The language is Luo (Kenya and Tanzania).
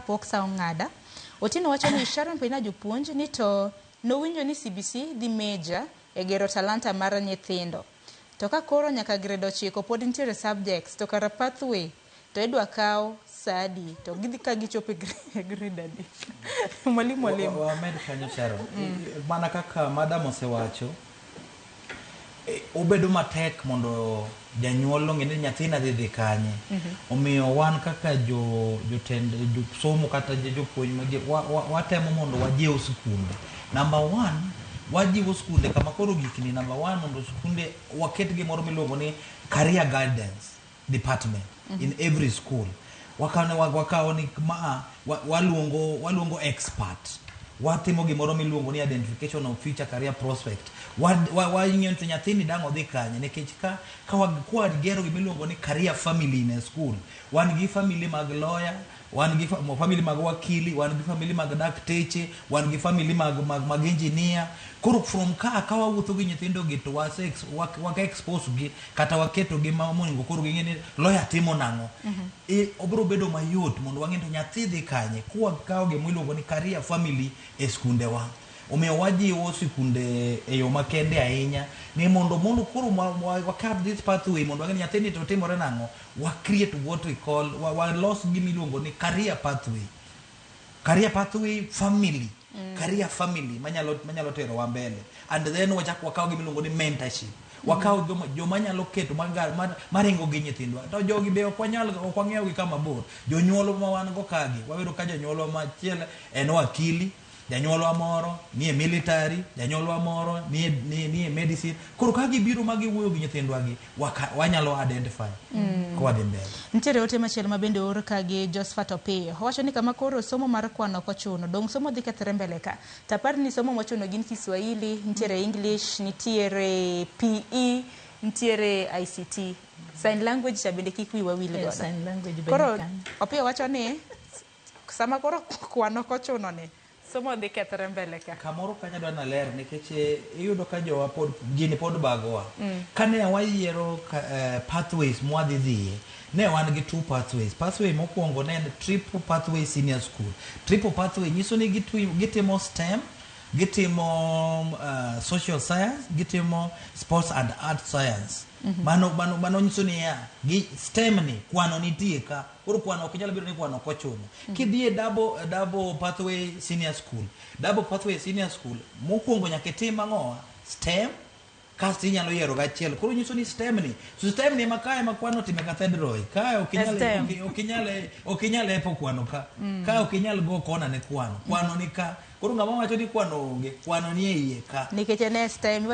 kapok sa ong'ada. Otieno wacho ni Sharon Penina jopuonj ni to nowinjo ni CBC dhi meja e gero talanta mar nyithindo. To ka koro nyaka grade 9 pod nitiere subjects to kara pathway to idwa kaw sa adi to gidhi ka gichopo e grade adi? Mwalimu mwalimu. Wamed kanyo Sharon. Mana kaka madam osewacho, obedo matek mondo janyuol ong'e ni nyathina dhi kanye. Omiyo wan kaka jo jotend somo kata jopuonj watemo mondo wajiw skunde. Number one, wajiwo skunde kama koro gikni. Number one, mondo skunde waket gimoro miluongo ni career guidance department in every school. Wakawo ni maa waluongo expert, watimo gimoro miluongo ni identification of future career prospect. Wang'iyo to nyathini dang' odhi kanye, nikech ka kwagero gimiluongo ni career family in a school, wan gi family mag lawyer, wan gi family mag wakili, wan gi family mag dakteche, wan gi family mag engineer. Koro from ka wawuotho gi nyithindo gi to wase expose gi kata waketo gi ma monego koro ging'e ni lawyer timo nang'o. Obiro bedo mayot mondo wang'e to nyathi dhi kanye kwakawo gima iluongo ni career family e skundewa. Omiyo wajiwo sikunde e yo makende ahinya ni mondo koro wa cut this pathway mondo wang'e ni nyathini to timore nang'o. Wa create what we call, walos gima iluongo ni career pathway, career pathway family, career family manyalo terowa mbele. And then wachak wakaw gima iluongo ni mentorship, wakaw joma nyalo keto maringo gi nyithindwa, to jogi be ok wanyal, ok wang'iew gi kama bor. Jonyuol ma wan go kagi, wayudo ka janyuolwa machiel en wakili, janyuolwa moro nie military, janyuolwa moro nie medicine. Koro ka gibiro ma giwuoyo gi nyithindwa gi wanyalo identify ka wadhi mbele. Nitiere ote machielo ma bende oor ka gi Josephat Opiyo. Owacho ni kama koro somo mar kwano ok ochuno, dong' somo dhi kethore mbele ka. To apar ni somo mochuno gin Kiswahili, nitiere English, nitiere PE, nitiere ICT. Sign language cha bende kik wiwa wil godo. Sign language bende Koro kanyo. Opiyo wacho ni sama koro kwano ok ochuno ni somo dhi kethore mbele ka. Kamoro kanyo adwa naler nikech iyudo ka jowa pod gini pod bagowa. Kane wayiero pathways mwadhi dhiye, ne wan gi two pathways. Pathway mokwongo ne en triple pathway senior school. Triple pathway nyiso ni gitimo STEM, gitimo social science, gitimo sports and art science. Mano nyiso niya, gi STEM ni kwano nitie ka. Koro kwano ok nyal bedo ni kwano ok ochuno. Kidhi e double pathway senior school, double pathway senior school mokwongo nyaka itim ang'owa? STEM, kasto inyalo yiero gachiel. Koro nyiso ni STEM ni, so STEM ni ema kae ma kwano otime cathedral. Kae ok inyal STEM. ok inyal epo kwano ka. Ka ok inyal go kona ne kwano. Kwano ni ka. Koro ng'ama wacho ni kwano onge, kwano ni e iye ka. Nikech en e STEM.